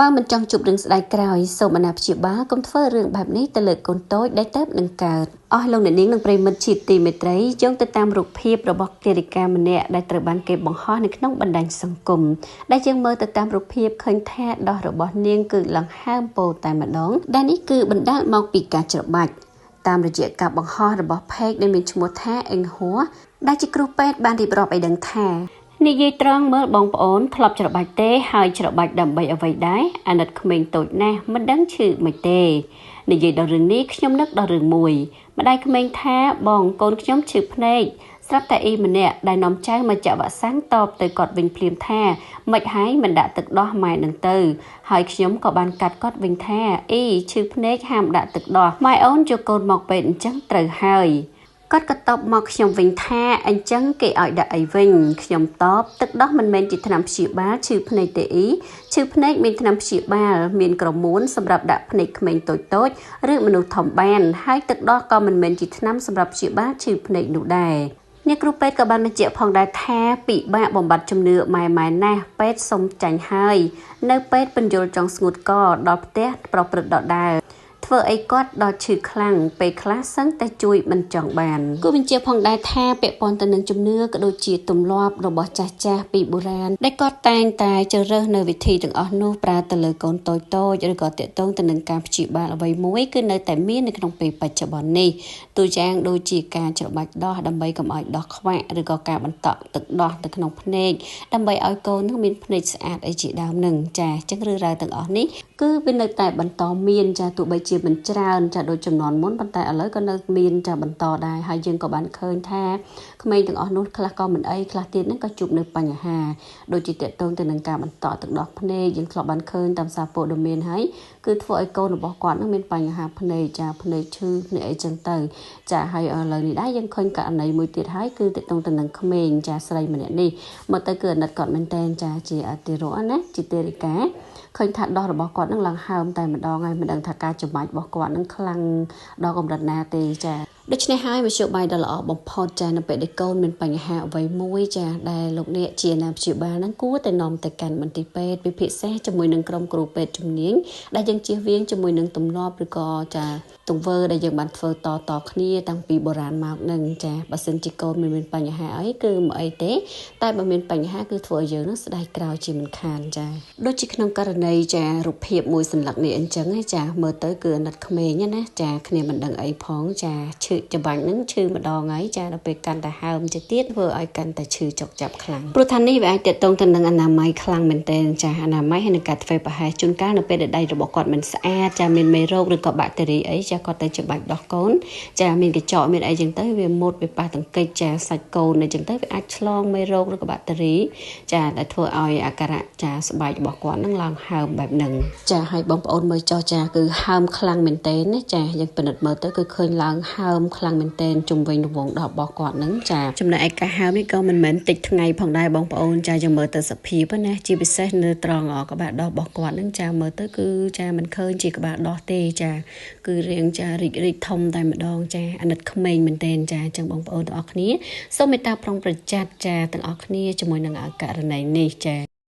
បើមិនចង់ជួបរឿងស្ដាយក្រោយសូមអាណាព្យាបាលកុំធ្វើរឿងបែបនេះទៅលើកូនតូចដែលទៅនឹងកើតអស់លោកអ្នកនាងនិងប្រិយមិត្តជាទីមេត្រីយោងទៅតាមរូបភាពរបស់គារិកាម្នាក់ដែលត្រូវបានគេបង្ហោះនៅក្នុងបណ្ដាញសង្គមដែលយើងមើលទៅតាមរូបភាពឃើញថាដោះរបស់នាងគឺឡើងហើមពោតែម្ដងដែលនេះគឺបណ្ដាលមកពីការច្របាច់តាមរយៈការបង្ហោះរបស់ផេកដែលមានឈ្មោះថាអេងហួរដែលជាគ្រូពេទ្យបានរៀបរាប់ឲ្យដឹងថានិយាយត្រង់មើលបងប្អូនធ្លាប់ច្របាច់ទេហើយច្របាច់ដើម្បីអ្វីដែរអាណិតក្មេងតូចណាស់មិនដឹងឈឺមិនទេនិយាយដល់រឿងនេះខ្ញុំនឹកដល់រឿងមួយម្ដាយក្មេងថាបងកូនខ្ញុំឈឺភ្នែកស្រាប់តែអ៊ីម្នាក់ដែលនាំចៅមកចាក់វ៉ាក់សាំងតបទៅគាត់វិញភ្លាមថាមិនហើយមិនដាក់ទឹកដោះម៉ែនឹងទៅហើយខ្ញុំក៏បានកាត់គាត់វិញថាអ៊ីឈឺភ្នែកហាមដាក់ទឹកដោះម៉ែអូនយកកូនមកពេទ្យអញ្ចឹងត្រូវហើយគាត់ក៏តបមកខ្ញុំវិញថាអញ្ចឹងគេឲ្យដាក់អីវិញខ្ញុំតបទឹកដោះមិនមែនជាថ្នាំព្យាបាលឈឺភ្នែកទេអ៊ីឈឺភ្នែកមានថ្នាំព្យាបាលមានក្រមួនសម្រាប់ដាក់ភ្នែកក្មេងតូចៗឬមនុស្សធំបានហើយទឹកដោះក៏មិនមែនជាថ្នាំសម្រាប់ព្យាបាលឈឺភ្នែកនោះដែរអ្នកគ្រូពេទ្យក៏បានបញ្ជាក់ផងដែរថាពិបាកបំបត្តិជំនឿម៉ែម៉ែណាស់ពេទ្យសុំចាញ់ហើយនៅពេទ្យបញ្យលចង់ស្ងួតកដល់ផ្ទះប្រព្រឹត្តដដែលធ្វើអីគាត់ដល់ឈឺខ្លាំងពេលខ្លះសឹងតែជួយមិនចង់បានគូបញ្ជាផងដែរថាពាក់ព័ន្ធទៅនឹងជំនឿក៏ដូចជាទម្លាប់របស់ចាស់ៗពីបុរាណដែលគាត់តែងតែជ្រើសរើសនៅវិធីទាំងអស់នោះប្រើទៅលើកូនតូចៗឬក៏ទាក់ទងទៅនឹងការព្យាបាលអ្វីមួយគឺនៅតែមាននៅក្នុងពេលបច្ចុប្បន្ននេះទូយ៉ាងដូចជាការច្របាច់ដោះដើម្បីកុំឲ្យដោះខ្វាក់ឬក៏ការបន្តក់ទឹកដោះទៅក្នុងភ្នែកដើម្បីឲ្យកូននឹងមានភ្នែកស្អាតអីជាដើមនឹងចាអញ្ចឹងរឿងរ៉ាវទាំងអស់នេះគឺវានៅតែបន្តមានចាទោះបីជាមិនច្រើនចាដូចចំនួនមុនប៉ុន្តែឥឡូវក៏នៅមានចាបន្តដែរហើយយើងក៏បានឃើញថាក្មេងទាំងអស់នោះខ្លះក៏មិនអីខ្លះទៀតហ្នឹងក៏ជួបនៅបញ្ហាដូចជាតកតងទៅនឹងការបន្តទឹកដោះភ្នែកយើងធ្លាប់បានឃើញតាមសារព័ត៌មានហើយគឺធ្វើឲ្យកូនរបស់គាត់នឹងមានបញ្ហាភ្នែកចាភ្នែកឈឺភ្នែកអីចឹងទៅចាហើយឥឡូវនេះដែរយើងឃើញករណីមួយទៀតហើយគឺតកតងទៅនឹងក្មេងចាស្រីម្នាក់នេះមកទៅគឺអាណិតគាត់មែនតែនចាជាអតិរោណាជាទេរិកាឃើញថាដោះរបស់គាត់នឹងឡើងហើមតែម្ដងហើយមិនដឹងថាការចំបាច់របស់គាត់នឹងខ្លាំងដល់កម្រិតណាទេចាដូច្នេះហើយមធ្យោបាយដ៏ល្អបំផុតចានៅពេលដែលកូនមានបញ្ហាអ្វីមួយចាដែលលោកអ្នកជាអាណាព្យាបាលនឹងគួរតែនាំទៅកាន់មន្ទីរពេទ្យពិភាក្សាជាមួយនឹងក្រុមគ្រូពេទ្យជំនាញដែលយើងជៀសវាងជាមួយនឹងទម្លាប់ឬក៏ចាទង្វើដែលយើងបានធ្វើតតគ្នាតាំងពីបុរាណមកនឹងចាបើសិនជាកូនមិនមានបញ្ហាអីគឺមិនអីទេតែបើមានបញ្ហាគឺធ្វើឲ្យយើងនឹងស្ដាយក្រោយជាមិនខានចាដូចជាក្នុងករណីចារូបភាពមួយសន្លឹកនេះអញ្ចឹងចាមើលទៅគឺអាណិតក្មេងណាចាគ្នាមិនដឹងអីផងចាឈឺច្បាញ់នឹងឈឺម្ដងហើយចាដល់ពេលកាន់តែហើមទៅទៀតធ្វើឲ្យកាន់តែឈឺចុកចាប់ខ្លាំងព្រោះថានេះវាអាចទាក់ទងទៅនឹងអនាម័យខ្លាំងមែនទែនចាអនាម័យហើយនឹងការធ្វើប្រហែសជួនកាលនៅពេលដែលដៃរបស់គាត់មិនស្អាតចាមានមេរោគឬក៏បាក់តេរីអីចាគាត់ទៅច្បាច់ដោះកូនចាមានកញ្ចក់មានអីចឹងទៅវាមុតវាប៉ះទង្គិចចាសាច់កូនអីចឹងទៅវាអាចឆ្លងមេរោគឬក៏បាក់តេរីចាដែលធ្វើឲ្យអាការៈចាស្បែករបស់គាត់នឹងឡើងហើមបែបហ្នឹងចាហើយបងប្អូនមើលចោះចាគឺហើមខ្លាំងមែនទែនណាចាយើងពិនិត្យមើលទៅគឺឃើញឡើងហើមខ្លាំងមែនទែនជុំវិញរង្វង់ដោះរបស់គាត់ហ្នឹងចាចំណែកឯការហើមនេះក៏មិនមែនតិចថ្ងៃផងដែរបងប្អូនចាយើងមើលទៅសភាពណាជាពិសេសនៅត្រង់ក្បាលដោះរបស់គាត់ហ្នឹងចាមើលទៅគឺចាមិនឃើញជាក្បាលដោះទេចាគឺរាងចារីករីកធំតែម្ដងចាអាណិតក្មេងមែនទែនចាអញ្ចឹងបងប្អូនទាំងអស់គ្នាសូមមេត្តាប្រុងប្រយ័ត្នចាទាំងអស់គ្នាជាមួយនឹងករណីនេះចា